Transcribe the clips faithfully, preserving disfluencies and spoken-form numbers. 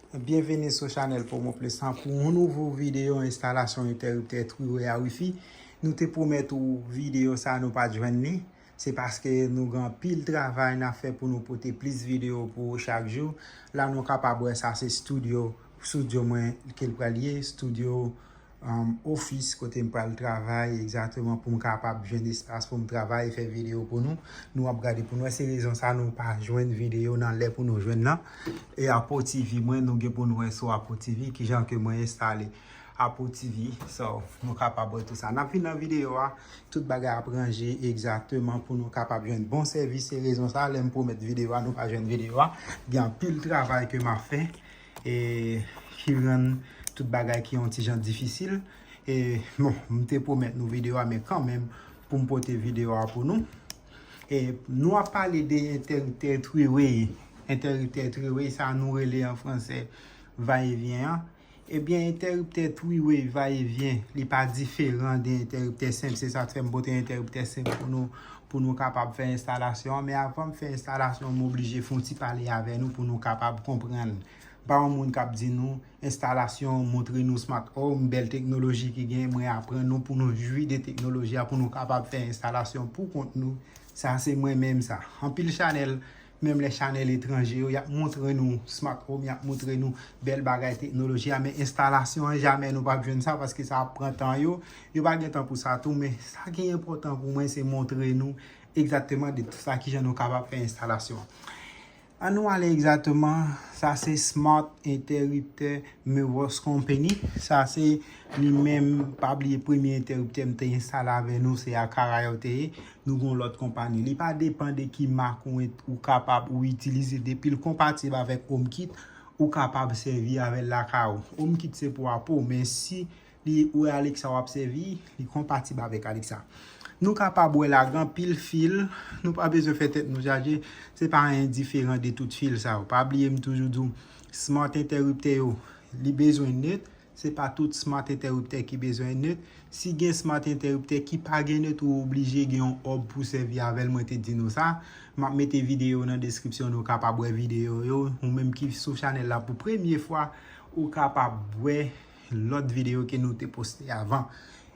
Byenvini sou chanèl Promo Plus lan pou yon nouvo videyo enstalasyon entèriptè three-way a wifi. Nou te pwomèt ou videyo sa, nou pa t jwenn li. Se paske nou gen anpil travay n ap fè pou nou pote plis videyo pou ou chak jou. La nou kapab wè sa se studio, studio mwen ke l pral ye, studio um, office kote m pral travay egzakteman pou m kapab jwenn espas pou m travay e fè videyo pou nou. Nou ap gade pou nou wè se rezon sa nou pa jwenn videyo nan lè pou nou jwenn nan. E Apple T V mwen, nou gen pou nou wè sou Apple T V kijan ke mwen enstale Apple T V. So, nou kapab wè tout sa. N ap vin nan videyo a, tout bagay ap ranje egzakteman pou nou kapab jwenn bon sèvis. Se rezon sa, lè m pwomèt videyo a, nou pa jwenn videyo a. Gen anpil travay ke m ap fè e ki rann tout bagay ki yon ti jan difisil. E bon, m te pwomèt nou videyo a, men kanmenm, pou m pote videyo a pou nou. E nou ap pale de entèriptè three-way. Entèriptè three-way, sa nou rele an fransè va e vyen an. Ebyen, entèriptè three-way va e vyen, li pa diferan de entèriptè senp. Se sa k fè m pote entèriptè senp pou nou, pou nou kapab fè enstalasyon an. Men avan m fè enstalasyon an, m oblije fè yon ti pale avè nou pou nou kapab konprann. M pa yon moun k ap di nou enstalasyon, montre nou smart home, bèl teknoloji ki gen, mwen aprann nou pou nou jwi de teknoloji a, pou nou kapab fè enstalasyon pou kont nou. Sa se mwen menm sa. Anpil chanèl, menm lè chanèl etranje yo, y ap montre nou smart home, y ap montre nou bèl bagay teknoloji a, men enstalasyon an, jamè nou p ap jwenn sa paske sa ap pran tan yo. Yo pa gen tan pou sa tou, men sa ki enpòtan pou mwen, se montre nou egzakteman de tout sa, kijan nou kapab fè enstalasyon an. An nou ale egzakteman, sa se Smart Interrupter Mewos Company. Sa se li menm, pa bliye premye entèriptè m te enstale avè nou, se Akara yo te ye. Nou gen yon lòt konpayi. Li pa depann de ki mak ou, ou kapab ou itilize. Depi l konpatib avèk HomeKit, ou kapab sèvi avè l lakay ou. HomeKit se pou Apple, men si li ou Alexa w ap sèvi, li konpatib avèk Alexa. Nou kapab wè la gen anpil fil, nou pa bezwen fè tèt nou chaje, se pa anyen diferan de tout fil sa yo. Pa bliye m toujou di w, smart entèriptè yo, li bezwen net, se pa tout smart entèriptè ki bezwen net. Si gen smart entèriptè ki pa gen net, ou oblije gen yon hub pou sèvi avè l, mwen te di nou sa. M ap mete videyo nan deskripsyon, nou kapab wè videyo yo. Ou menm ki sou chanèl la pou premye fwa, ou kapab wè lòt videyo ke nou te poste avan.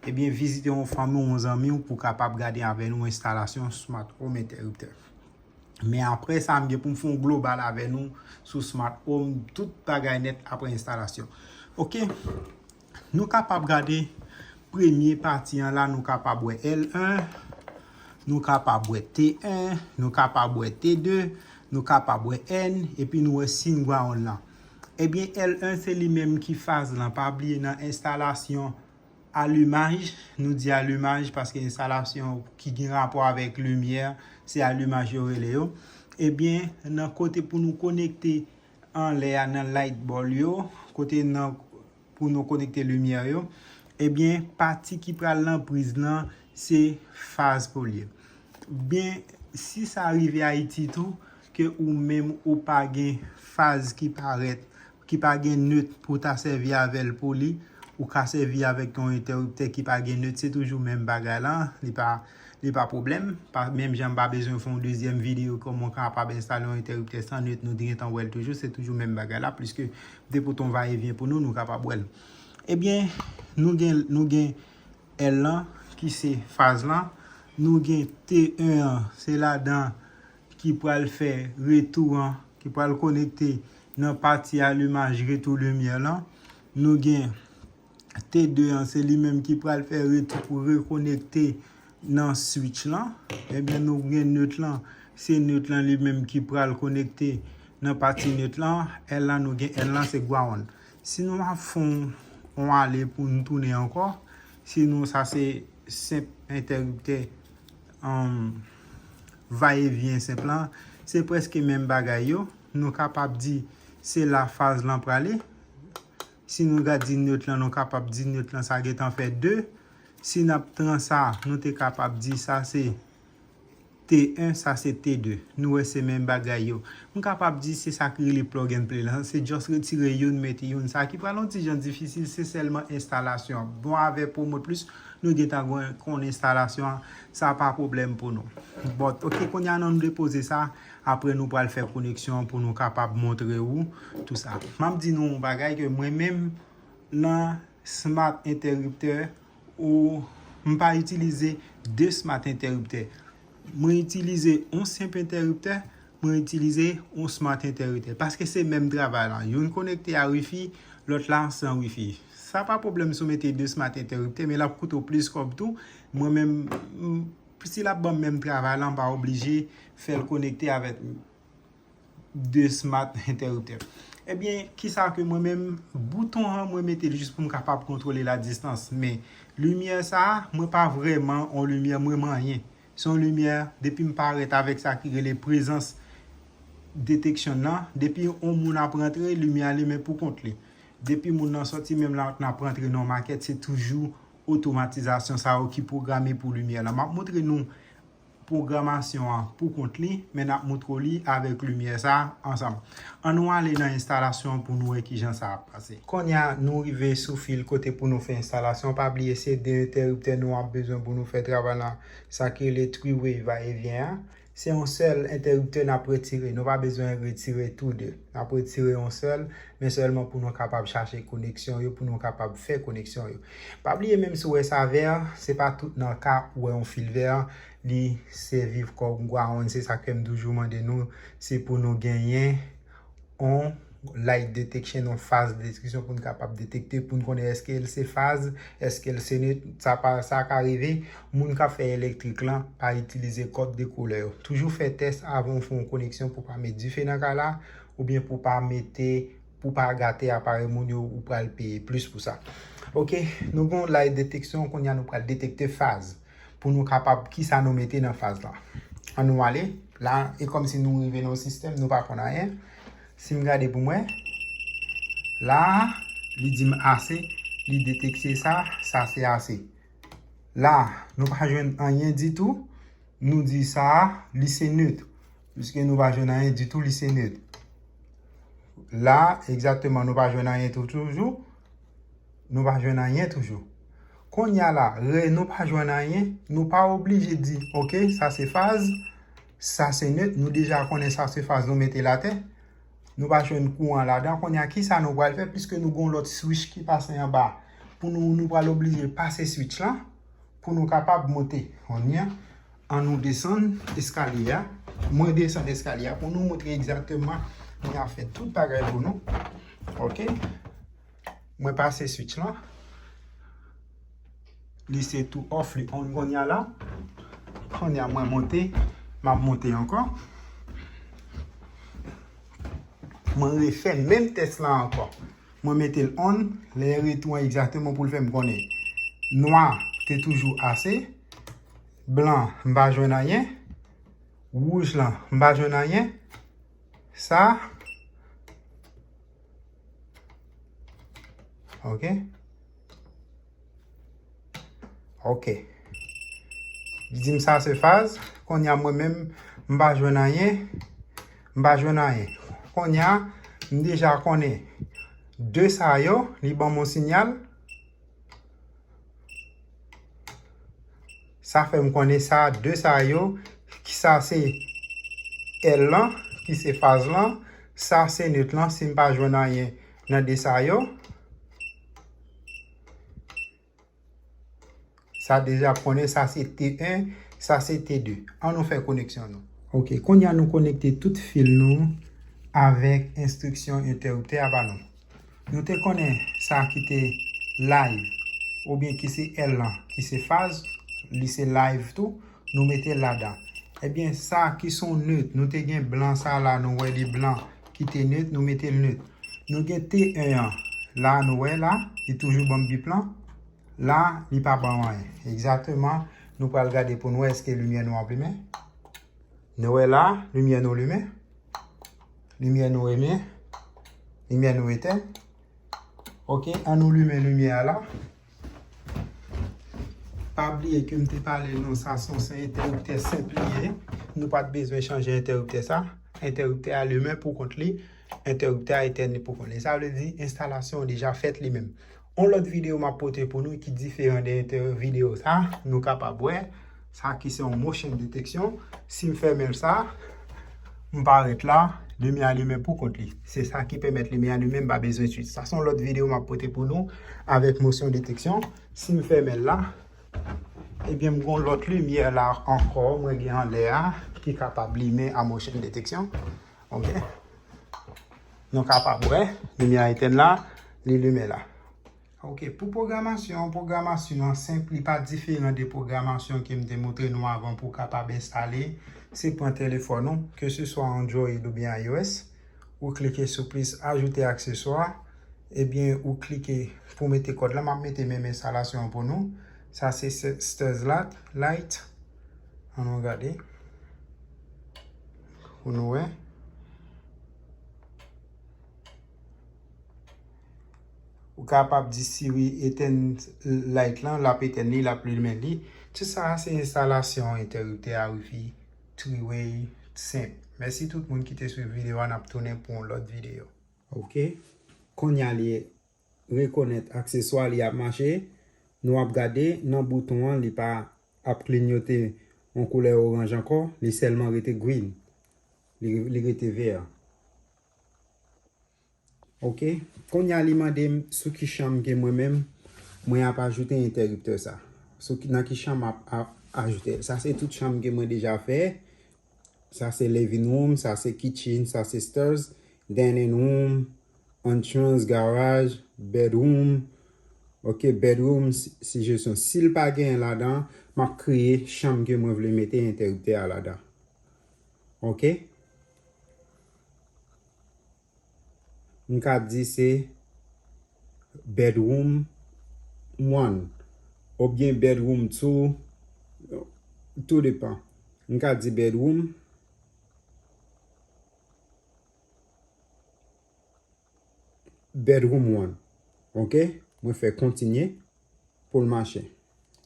Ebyen, vizite yon fanmi w, yon zanmi w pou kapab gade avè nou enstalasyon smart home entèriptè. Men apre sa, m gen pou m fè yon global avè nou sou smart home, tout bagay nèt apre enstalasyon. Oke, nou kapab gade premye pati an la, nou kapab wè L en, nou kapab wè T en, nou kapab wè T de, nou kapab wè N, epi nou wè sin ground lan. Ebyen, L en se li menm ki faz lan. Pa bliye nan enstalasyon alimaj, nou di alimaj paske enstalasyon ki gen rapò avèk limyè, se alimaj yo rele yo. Ebyen, nan kote pou nou konekte anlè a nan light bulb yo, kote nan pou nou konekte limyè yo, ebyen, pati ki pral nan priz lan, se faz pou l ye. Byen, si sa rive Ayiti tou, ke ou menm ou pa gen faz ki parèt, ki pa gen net pou ta sèvi avè l pou li, ou ka sèvi avèk yon entèriptè ki pa gen net, se toujou menm bagay la, li pa, li pa pwoblèm. Pa, menm jan m pa bezwen fè yon dezyèm videyo kòman w kapab enstale yon entèriptè san net, nou gentan wè l toujou, se toujou menm bagay la, pliske depi w ton va e vyen pou nou, nou kapab wè l. Ebyen, nou gen, nou gen L lan, ki se faz lan. Nou gen T en an, se ladan ki pral fè retou an, ki pral konekte nan pati alimaj retou limyè lan. Nou gen T de an, se li menm ki pral fè retou pou rekonekte nan switch lan. Ebyen, nou gen net lan, se net lan li menm ki pral konekte nan pati net lan. L lan, nou gen L lan, se ground. Si nou ap fè yon ale pou nou tounen ankò, si nou, sa se senp entèriptè, um, va e vyen senp lan, se prèske menm bagay yo. Nou kapab di se la faz lan prale. Si nou gad di net lan, nou kapab di net lan sa gentan fè de. Si n ap pran sa, nou te kapab di sa se T en, sa se T de. Nou wè se menm bagay yo. M kapab di se sa ki rele plug and play lan. Se just retire youn, mete youn. Sa ki pral yon ti jan difisil, se sèlman enstalasyon an. Bon, avè Promote Plus, nou gentan konn enstalasyon an. Sa pa pwoblèm pou nou. But, ok, kounye a nou depoze sa. Apre nou pral fè koneksyon an pou nou kapab montre ou tout sa. M ap di nou yon bagay ke mwen menm nan smart entèriptè ou m pa itilize de smart entèriptè. Mwen itilize yon senp entèriptè, mwen itilize yon smart entèriptè. Paske se menm travay lan. Youn konekte a wifi, lòt la san wifi. Sa pa pwoblèm si w mete de smart entèriptè, men l ap koute w plis kòb tou. Mwen menm, m, si l ap ban m menm travay lan, m pa oblije fè l konekte avèk de smart entèriptè. Ebyen, kisa ke mwen menm, bouton an, mwen mete l jis pou m kapab kontwole la distance. Men, limyè sa a, mwen pa vrèman on limyè, mwen manyen. Se yon limyè, depi m parèt avèk sa ki rele prezans deteksyon nan, depi on moun ap rantre, limyè a limen pou kont li. Depi moun nan sòti, menm la n ap rantre nan makèt, se toujou otomatizasyon sa yo ki pwograme pou limyè la. M ap montre nou pwogramasyon an pou kont li, men n ap montre w li avèk limyè sa a ansanm. Ann nou ale nan enstalasyon an pou nou wè kijan sa ap pase. Kounye a, nou rive sou fil kote pou nou fè enstalasyon. Pa bliye, se de entèriptè nou ap bezwen pou nou fè travay lan. Sa ki rele three way va e vyen an. Se yon sèl entèriptè n ap retire. Nou pa bezwen retire tou de. N ap retire yon sèl, men sèlman pou nou kapab chache koneksyon yo, pou nou kapab fè koneksyon yo. Pa bliye, menm si w wè sa vè, se pa tout nan ka ou wè yon fil vè, li sèvi kòm ground, se sa ke m toujou mande nou, se pou nou genyen on light detection, on phase detection pou n kapab detekte, pou n konnen èske l se faz, èske l se nèt, sa pa, sa ka rive, moun k ap fè elektrik lan pa itilize kòd de koulè yo. Toujou fè tès avan w fè yon koneksyon pou pa met dife nan kay la, oubyen pou pa mete, pou pa gate aparèy moun yo, ou pral peye plis pou sa. Ok, nou gen yon light detection, kounye a nou pral detekte faz. Pou nou kapab, kisa nou mete nan faz la. Ann nou ale. La, e kòmsi nou rive nan yon sistèm, nou pa konn anyen. Si m gade pou mwen, la, li di m ase, li detekte sa, sa se ase. La, nou pa jwenn anyen ditou, nou di sa, li se nèt. Piske nou pa jwenn anyen ditou, li se nèt. La, egzakteman, nou pa jwenn anyen tou, toujou. Nou pa jwenn anyen toujou. Kounye a la, re, nou pa jwenn anyen, nou pa oblije di, ok, sa se faz, sa se nèt, nou deja konnen sa se faz, nou mete l atè. Nou pa jwenn kouran ladan. Kounye a, kisa nou pral fè? Piske nou gen yon lòt switch ki pase anba. Pou nou, nou pral oblije pase switch lan pou nou kapab monte. Kounye a, ann nou desann eskalye a. Mwen desann eskalye a pou nou montre egzakteman. Mwen ap fè tout bagay pou nou. Ok. Mwen pase switch lan. Li se tou off, li on kounye a la. Kounye a mwen monte, m ap monte ankò. Mwen refè menm tès la ankò. Mwen mete l on, lè retou an egzakteman pou l fè m konnen. Nwa te toujou ase. Blan, m pa jwenn anyen. Wouj lan, m pa jwenn anyen. Sa. Ok. Ok. Li di m sa se faz. Kounye a mwen menm, m pa jwenn anyen. M pa jwenn anyen. Kounye a, m deja konnen de sa yo, li ban m yon siyal. Sa fè m konnen sa, de sa yo, ki sa se L lan, ki se faz lan, sa se nèt lan, si m pa jwenn anyen nan de sa yo. Sa deja konnen, sa se T en, sa se T de. Ann nou fè koneksyon nou. Ok, kounye a nou konekte tout fil nou avèk enstriksyon entèriptè a ba nou. Nou te konnen sa ki te live, oubyen ki se L lan, ki se faz, li se live tou, nou mete l ladan. Ebyen, sa ki se yon nèt, nou te gen blan sa la, nou wè li blan, ki te nèt, nou mete l nèt. Nou gen T en an, la nou wè la, li toujou ban m bip lan. La, li pa ban m anyen. Egzakteman, nou pral gade pou n wè èske limyè nou ap limen. Nou wè la, limyè nou limen. Limyè nou limen. Limyè nou etèn. Ok, ann nou limen limyè a la. Pa bliye ke m te pale nou sa se yon entèriptè senp li ye. nou pa t bezwen chanje entèriptè sa. Entèriptè a limen pou kont li, entèriptè a etèn li pou kont li. Sa vle di, enstalasyon an deja fèt li menm. On lòt videyo m ap pote pou nou ki diferan de entè-, videyo sa, nou kapab wè, sa ki se yon motion detection. Si m fèmen l sa, m parèt la, limyè a limen pou kont li. Se sa ki pèmèt limyè a limen, m pa bezwen switch. Sa se yon lòt videyo m ap pote pou nou avèk motion detection. Si m fèmen l la, ebyen, m gon lòt limyè la ankò, mwen gen anlè a, ki kapab limen a motion detection. Ok? Nou kapab wè, limyè a etèn la, li limen la. Ok, pou pwogramasyon, pwogramasyon an senp, li pa diferan de pwogramasyon ke m te montre nou avan pou w kapab enstale. Se pran telefòn ou, ke se swa Android oubyen iOS, ou klike sou plis ajoute akseswa, ebyen, ou klike pou mete kòd la, m ap mete menm enstalasyon an pou nou. Sa se se-, Stairs Light, Light. Ann nou gade. Pou nou wè. Ou kapab di Siri etèn light lan, l ap etèn li, l ap limen li. Tout sa a se enstalasyon entèriptè a wifi three-way senp. Mèsi tout moun ki te swiv videyo a, n ap tounen pou yon lòt videyo. Ok. Kounye a li rekonèt akseswa, li ap mache. Nou ap gade nan bouton an, li pa ap klinyote yon koulè oranj ankò, li sèlman rete green. Li, li rete vè. Ok. Kounye a li mande m sou ki chanm ke mwen menm, mwen ap ajoute entèriptè sa. Sou ki, nan ki chanm ap, ap ajoute. Sa se tout chanm ke mwen deja fè. Sa se living room, sa se kitchen, sa se stairs, dining room, entrance, garage, bedroom. Ok, bedroom, si, sijesyon. Si l pa genyen ladan, m ap kreye chanm ke mwen vle mete entèriptè a ladan. Ok? M ka di se bedroom one oubyen bedroom two, tou depan. M ka di bedroom, bedroom one. Ok? Mwen fè kontinye pou l mache.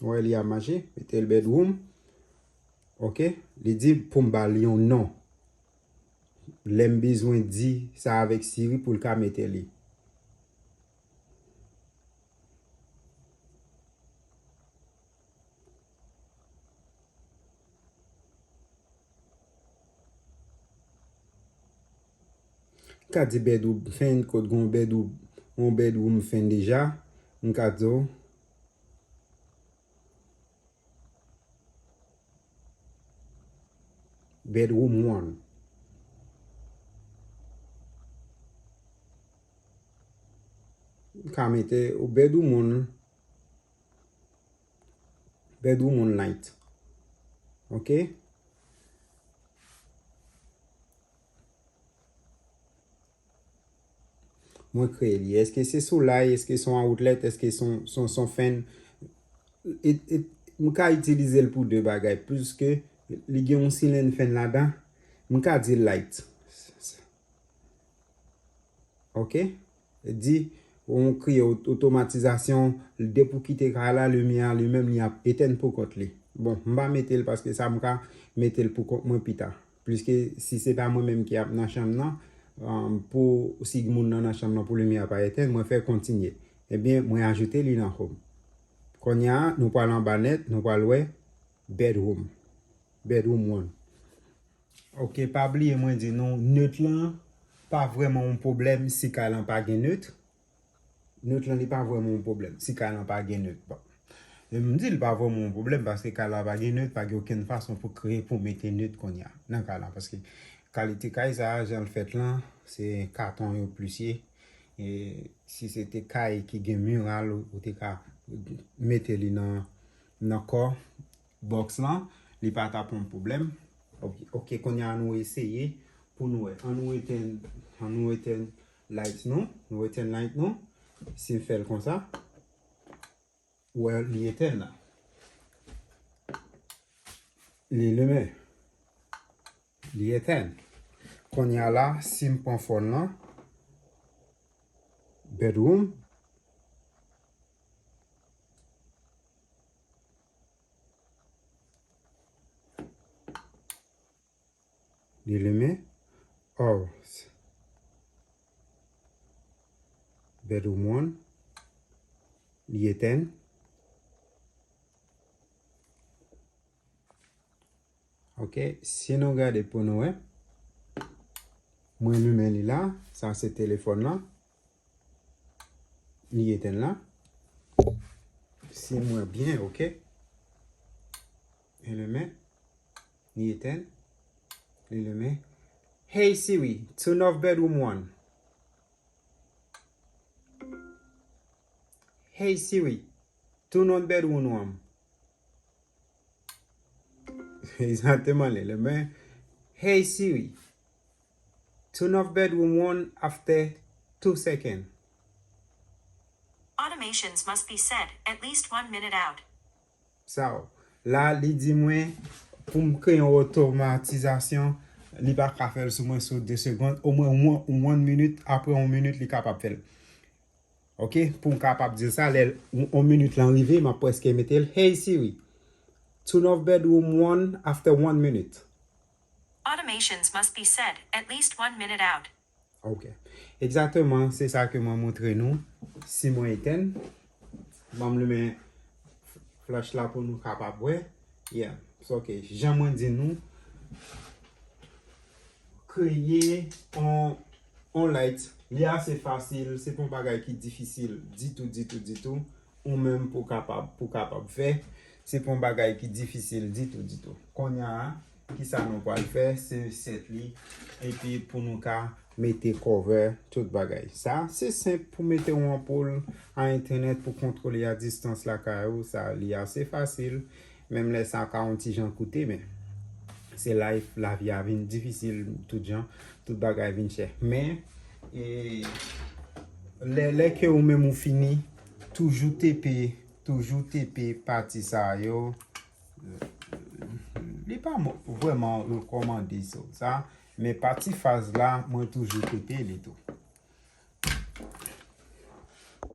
Ou wè li ap mache, mete l bedroom. Ok? Li di pou m ba l yon non. Lè m bezwen di sa avèk Siri pou l ka mete li. Ka di bedroom fen, kot gon bedroom, yon bedroom fen deja. M ka di w bedroom one. M ka mete ou bedroom one. Bedroom one light. Ok? Mwen kreye li. Èske se solay? Èske se yon outlet? Èske se yon, se yon, se yon fen? E, e, m ka itilize l pou de bagay. Pliske li gen yon silenn fen ladan, m ka di light. Ok? Di, ou kreye ot-, otomatizasyon, depi w kite kay la, limyè a li menm, li ap etèn pou kont li. Bon, m pa mete l paske sa m ka mete l pou kont mwen pita. Pliske si se pa mwen menm ki ap nan chanm nan, um, pou si moun nan nan chanm nan pou limyè a pa etèn, mwen fè kontinye. Ebyen, mwen ajoute li nan home. Kounye a, nou pral anba nèt, nou pral wè bedroom. Bedroom one. Ok, pa bliye mwen di nou, nèt lan pa vrèman yon pwoblèm si kay lan pa gen nèt. Nèt lan li pa vrèman yon pwoblèm si kay lan pa gen nèt. Bon. E m di l pa vrèman yon pwoblèm paske kay la pa gen nèt, pa gen okenn fason pou kreye, pou mete nèt kounye a nan kay la. Paske kalite kay sa a, jan l fèt lan, se katon yo plis ye. E si se te kay ki gen miral, ou, ou te ka mete li nan, nan kò box lan, li pa t ap yon pwoblèm. Ok, ok, kounye a nou eseye pou nou wè. An nou etèn, an nou etèn light nou, nou etèn light nou. Si m fè l konsa, ou wè li etèn la. Li limen. Li etèn. Kounye a la, si m pran fòn lan, bedroom, Bedroom one. Li etenn. Ok, si nou gade pou nou wè, mwen limen li la, sa se telefòn lan. Li etenn la. Si m wè byen, ok. Li limen. Li etenn. Li limen. Hey Siri, turn off bedroom one. Hey Siri, turn on bedroom one. Egzakteman, li limen. Hey Siri, turn off bedroom one after two seconds. Automations must be set at least one minute out. Sa w. La, li di mwen pou m kreye yon otomatizasyon, li pa ka fè l sou mwen sou de segonn, omwen yon, yon minit, apre yon minit, li kapab fè l. Ok, pou m kapab di l sa, lè yon minit lan rive, m ap prèske mete l. Hey Siri, turn off bedroom one after one minute. Automations must be set at least one minute out. Ok. Egzakteman, se sa ke mwen montre nou. Si mwen etenn, ban m limen flach la pou nou kapab wè. Yeah. So, ok. Jan mwen di nou, kreye on, on light, li ase fasil, se pa yon bagay ki difisil ditou, ditou, ditou. Ou menm pou kapab, pou kapab fè. Se pa yon bagay ki difisil ditou, ditou. Kounye a, kisa nou pral fè? Se set li. Epi pou nou ka mete cover, tout bagay. Sa, se senp pou mete yon anpoul a entènèt pou kontwole a distans lakay ou. Sa, li ase fasil. Menm lè sa ka yon ti jan koute, men se life, lavi a vin difisil tout jan, tout bagay vin chè. Men, e, lè, lè ke ou menm ou fini, toujou tepe, toujou tepe pati sa yo. Li pa mo-, vrèman rekòmande sa, sa, men pati faz la, mwen toujou tepe li tou.